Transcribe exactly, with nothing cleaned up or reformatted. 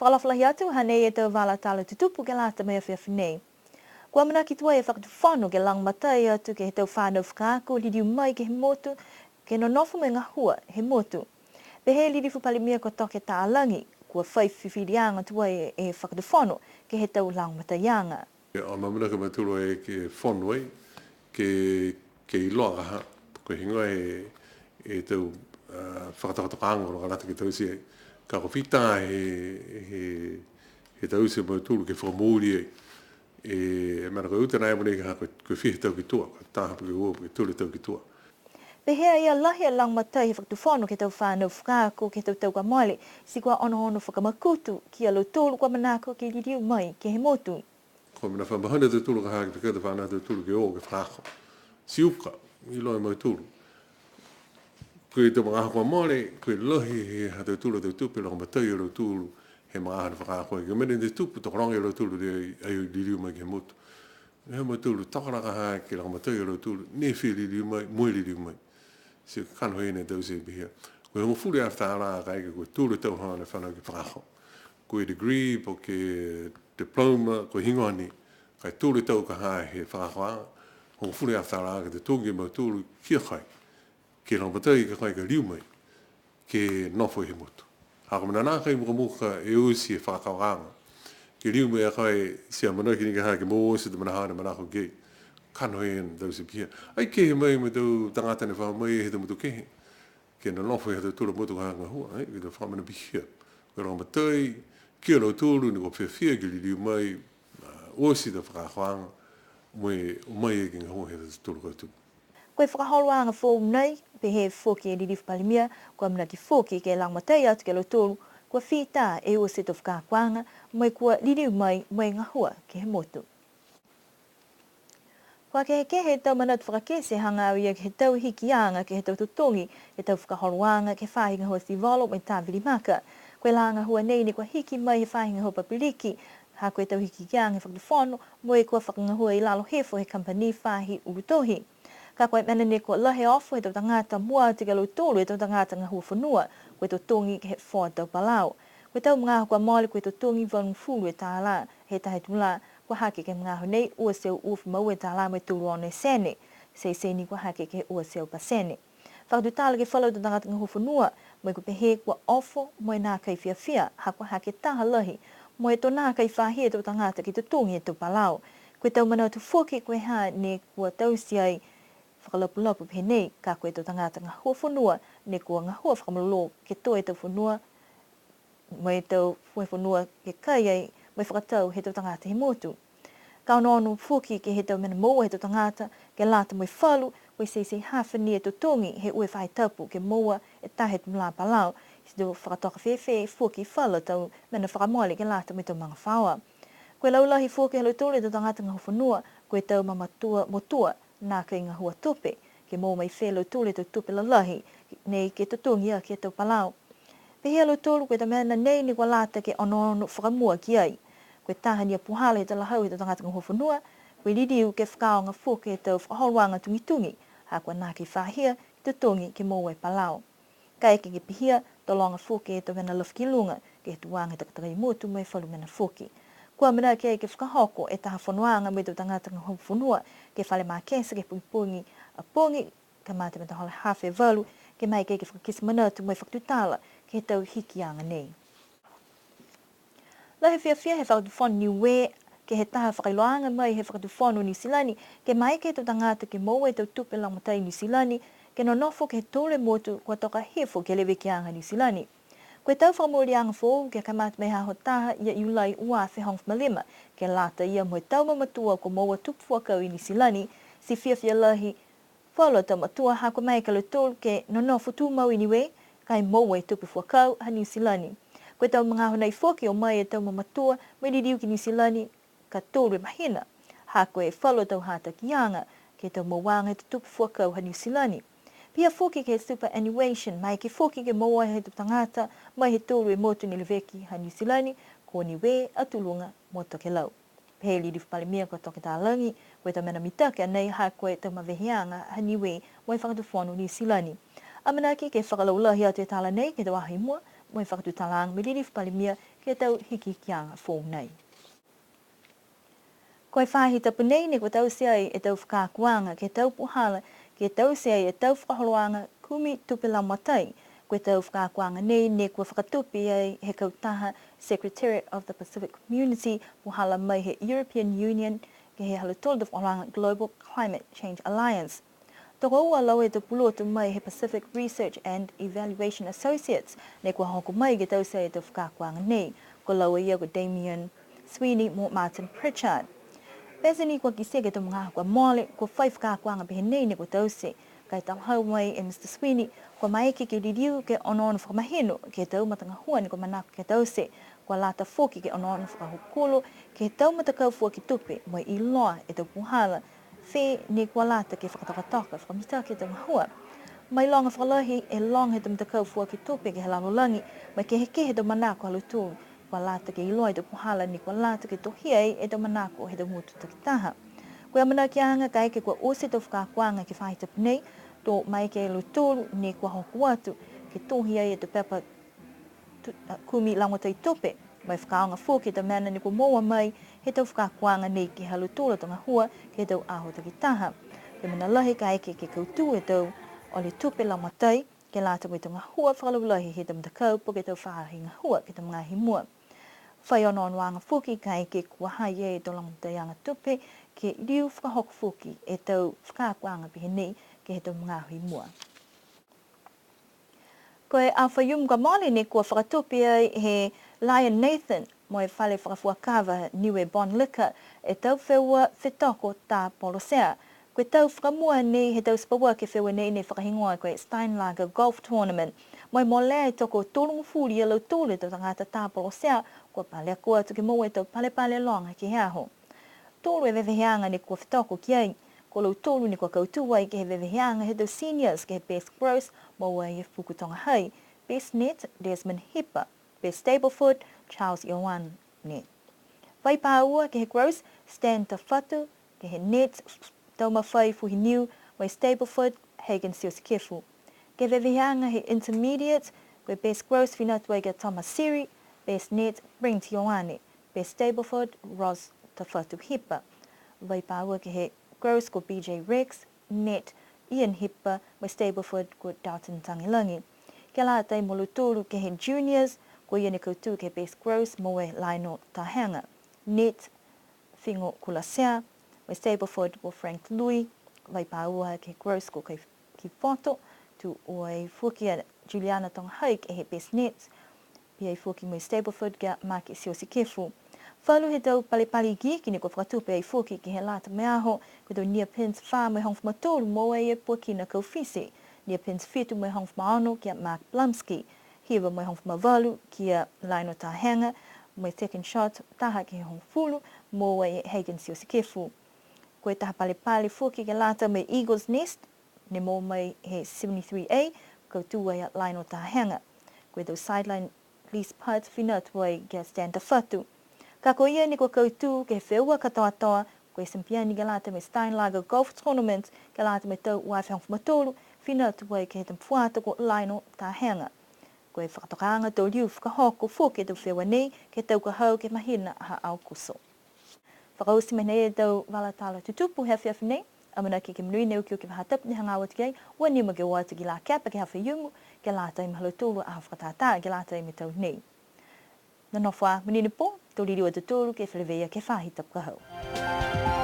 Fakaalofa lahi atu, hanei e tau vala tala tutupu ke lata mo e afiafi nei. Kua amanaki tuai e Fakatufono ke lagomatai atu ke he tau fanau fakaako liliu mai ke he motu, ke nonofo mo e gahua he motu. Pehē e Lilifu Palemia ko Toke Talagi, kua fai fifiliaga tuai e Fakatufono ke he tau lagomataiaga. Ia, o amanaki a mautolu ai ke fono ai, ke, ke iloa ka ha, ko e heigoa e, e tau, a, fakatokatokaaga kua lata ke taute ai. Ka kua fita he, he, he taute a mautolu ke fakamooli ai. E, mena ko e uta nai mogonei ka ha, ko e, ko e fiha tau ki tua, ko e taha po ke ua, po ke tolu tau ki tua. Pehē a ia lahi e lagomatai he Fakatufono ke he tau fanau fakaako ke he tau tau kua mole, ti kua onoono fakamakutu ki a lautolu kua manako ke liliu mai ke he motu. Ko e mena fa mahani a tautolu ka ha ke fekau e tau fanau ha tautolu ke o ke fakaako. Ti uka, iloa e mautolu. Ko e tau magaaho kua mole, ko e lahi he ha tautolu a tau tupe lagomatai a lautolu he magaaho ne fakaako ai. Ko e mena ne tupu, tokologa e lautolu ne ai liliu mai ke he motu. He mautolu, toka la ka ha ke lagomatai a lautolu, ne fia liliu mai, mo e liliu mai. Ti kakano hei ne taute pihia. Ko e hogofulu e afe tālā kaeke ko e tolu e tau haana fanau ke fakaako. Ko e degree, po ke diploma, ko e heigoa ni, ka e tolu e tau ka ha he fakaakoaga, hogofulu e afe tālā ke totogi e mautolu ki a kai. Ke lagomatai ka kai ka liu mai, ke nofo he motu. Ha ko e mena nākai mukamuka e oti e fakaakoaga. Ke liu mai a kai ti amanaki ni ka ha ke moua oti e tau mena haana manako ki ai. Kakano hei ne taute pihia. Ai kehe mai mo e tau tagata ne fa mai he tau motu kehe. Ke nonofo he ha tautolu a motu ka ha gahua, ai, ke he tau fakamena pihia. Ko e lagomatai, ki a lautolu ne kua fiafia ke liliu mai, a, oti e tau fakaakoaga, mo e o mai ke gahua he ha tautolu a kautū. Ko e fakaholoaga foou nei, pehē foki e Lilifu Palemia, kua amanaki foki ke lagomatai atu ki a lautolu, kua fita e oti e tau fakaakoaga, mo e kua liliu mai, mo e gahua ke he motu. Kua kehekehe e tau manatu fakakite hagaao ia ke he tau hikiaga ke he tau totogi, ke he tau fakaholoaga, ke he faahi gahua civil mo e tavili maka. Ko e lā gahua nei ne kua hiki mai he faahi gahua papiliki, ha ko e tau hikiaga he Fakatufono, mo e kua fakagahua i lalo hifo he kamupani faahi ulu tohi. Ka ko e mena ne kua lahi e ofo he tau tagata mua atu ki a lautolu e tau tagata gahua fonua, ko e totogi ke he foa tau palau. Ko e tau magaaho kua mole ko e totogi valugofulu e tālā he taha e tulā, kua hake ke he magaaho nei ua e teau uafulu ma ua e tālā mo e tolu ono e sene, teitei ni kua hake ke he ua e teau pasene. Fakatutala ke he falu a tau tagata gahua fonua, mo e kua pehē kua ofo, mo e nākai fiafia, ha kua hake taha lahi, mo e to nākai fahia e tau tagata ke totogi e tau palau. Ko e tau manatu foki ko e ha ne kua taute ai fakalapulapu pehē nei, ka ko e tau tagata gahua fonua, ne kua gahua fakamalolō ke toe e tau fonua, mo e tau fua fonua ke kai ai, mo e fakatau he tau tagata he motu. Ka onoono foki ke he tau mena moua he tau tagata, ke lata mo e falu, ko e teitei hafa ni e totogi he ua e faahi tapu ke moua e taha e tulā palau, ti to fakatoka fēfē foki falu a tau mena fakamole ke lata mo e tau magafaoa. Ko e laulahi foki ha lautolu e tau tagata gahua fonua, ko e tau mamatua motua, nākai gahua tupe, ke moua mai fē e lautolu e tau tupe lalahi, nei ke totogi aki e tau palau. Pehē a lautolu ko e tau mena nei ne kua lata ke onoono fakamua ki ai. Ko e taha ni a puhala he talahau he tau tagata gahua fonua, ko e liliu ke fakaaoga foki e tau fakaholoaga tugitugi, ha kua nākai fahia, ke totogi ke moua e palau. Kaeke ke pihia, to loga foki e tau mena lafi ki luga, ke he tuaga he takatakai motu mo e falu mena foki. Kua amanaki ai ke fakahoko e taha fonoaga mo e tau tagata gahua fonua, ke he fale makete, ke he pogipogi a pogi, kamata mai he matahola hafa e valu, ke maeke ke fakakite manatu mo e fakatutala, ke he tau hikiaga nei. Lahi e fiafia he Fakatufono Niue, ke he taha fakailoaaga mai he Fakatufono Niu Silani, ke maeke e tau tagata ke moua e tau tupe lagomatai Niu Silani, ke nonofo ke he tolu e motu kua toka hifo ke he levekiaga Niu Silani. Ko e tau fakamooliaga foou ke kamata mai he aho taha ia Iulai ua afe hogofulu ma lima, ke lata ia mo e tau mamatua kua moua tupe fuakau i Niu Silani, ti fiafia lahi falu a tau matua ha kua maeke a lautolu ke nonofo tumau i Niue, ka e moua e tupe fuakau ha Niu Silani. Ko e tau magaaho nei foki o mai e tau mamatua mo e liliu ki Niu Silani ka tolu e mahina, ha ko e falu a tau hatakiaga ke he tau mouaga he tupe fuakau ha Niu Silani. Pihia foki ke he superannuation, maeke foki ke moua he tau tagata mai he tolu e motu ne leveki ha Niu Silani, ko Niue, Atu Luga mo Tokelau. Pehē e Lilifu Palemia ko Toke Talagi, ko e tau mena mitaki a nei ha ko e tau maveheaga ha Niue mo e Fakatufono Niu Silani. Amanaki ke fakalaulahi atu e tala nei ke he tau aho i mua, mo e fakatutalaaga mo e Lilifu Palemia ke he tau hikihikiaga foou nei. Ko e faahi tapu nei ne kua taute ai e tau fakaakoaga ke he tau puhala ke taute ai e tau fakaholoaga kumi tupe lagomatai. Ko e tau fakaakoaga nei ne kua fakatupe ai he kautaha Secretariat of the Pacific Community, puhala mai he European Union, ke he ha lautolu a tau fakaholoaga Global Climate Change Alliance. Tokoua a laua e tau pulotu mai he Pacific Research and Evaluation Associates ne kua hoko mai ke taute e tau fakaakoaga nei. Ko laua ia ko Damien Sweeney mo Martin Pritchard. Pete ni kua kitia ke he tau magaaho kua mole, kua fai fakaakoaga pehē nei ne kua taute. Ka e talahau mai e Mr Sweeney, kua maeke ke liliu ke onoono fakamahino ke he tau matagahua ne kua manako ke taute. Kua lata foki ke onoono fakahokulo ke he tau matakau foaki tupe mo e iloa e tau puhala fē ne kua lata ke fakatokatoka fakamitaki e tau gahua. Mailoga fakalahi e loga he tau matakau foaki tupe ke he lalolagi, mo e kehekehe e tau manako ha lautolu, kua lata ke iloa e tau puhala ne kua lata ke tohia ai e tau manako he tau motu takitaha. Ko e amanakiaga kaeke kua oti e tau fakaakoaga ke he faahi tapu nei, to maeke a lautolu ne kua hoko atu ke tohi ai e tau pepa tu-, a, kumi lagomatai tupe, mo e fakaaoga foki e tau mena ne kua moua mai he tau fakaakoaga nei ke he ha lautolu a tau gahua ke he tau aho takitaha. Ko e mena lahi kaeke ke kautū e tau ole tupe lagomatai ke lata mo e tau gahua fakalaulahi he tau matakau po ke tau faahi gahua ke he tau magaaho i mua. Fai onoonoaga foki kaeke kua ha i ai e tau lagomataiaga tupe ke liu fakahoko foki e tau fakaakoaga pehē nei ke he tau magaaho i mua. Ko e afiafi kua mole ne kua fakatupe ai he Lion Nathan mo e fale fakafuakava Niue Bon Liquor e tau feua fetoko tā polo sea. Ko e tau fakamua nei he tau Super Bowl ke he feua nei ne fakahigoa ko e Steinlager Golf Tournament. Mo e molea e toko tolugofulu ia lautolu e tau tagata tā polo sea, kua pale ako atu ke moua e tau palepale loga ke he aho. Tolu e veveheaga ne kua fetoko ki ai. Ko lautolu ne kua kautū ai ke he veveheaga he tau seniors ke he Best Gross, moua e Fuku Togahai. Best Net, Desmond Hipa. Best Stableford, Charles Ioane. Vai pāua ke he Gross, Stan Tafatu, ke he Net, Taumafai Fuhiniu, mo e Stableford, Hagen Siosikefu. Ke he veveheaga he Intermediate, ko e Best Gross fina atu ai ki a Thomas Siri, Best Net, Brent Ioane. Best Stableford, Ross Tafatu Hipa. Vai pāua ke he Gross ko B J Rex, Net, Ian Hipa, mo e Stableford ko Dalton Tagelagi. Ke lata mo lautolu ke he Juniors, ko ia ne kautū ke he Best Gross mo e Lionel Tahega. Net, Figo Kulasea, mo e Stableford ko Frank Lui, vai pāua ke he Gross ko Kai Kifoto, tū ua ai foki a Juliana Togahai ke he Best Net, pihia foki mo e Stableford ki a Maki Siosikefu. Falu he tau palepale ikiiki ne kua fakatupe ai foki ke he lata mo e aho, ko e tau near pins fā mo e hogofulu ma tolu, moua ai e Puakina Kaufisi, near pins fitu mo e hogofulu ma ono ki a Mark Blumsky, hiva mo e hogofulu ma valu ki a Lionel Tahega, mo e second shot taha ke he hogofulu, moua ai e Hagen Siosikefu. Ko e taha palepale foki ke lata mo e Eagle's Nest, ne moua mai he seventy-three A, kautū ai a Lionel Tahega. Ko e tau sideline lease putt fina atu ai ki a Stan Tafatu. Ka ko ia ne kua kautū ke he feua katoatoa, ko e champion ke lata mo e Steinlager Golf Tournament, ke lata mo e tau ua afe hogofulu ma tolu, fina atu ai ke he tama fuata ko Lionel Tahega. Ko e fakatokaaga to liu fakahoko foki e tau feua nei, ke he tau ka hau ke he mahina ha Aokuso. Fakaoti mai nei e tau vala tala tutupu he afiafi nei, amanaki ke monuina e okioki faahi tapu ne hagaao atu ki ai, ua nimo ke o atu ki Lakepa ke he Aho Faiumu, ke lata mo e ha lautolu a aho fakatātā, ke lata mo e tau nei. Nonofo ā, monuina e pō, to liliu a tautolu ke feleveia ke he faahi tapu ka hau.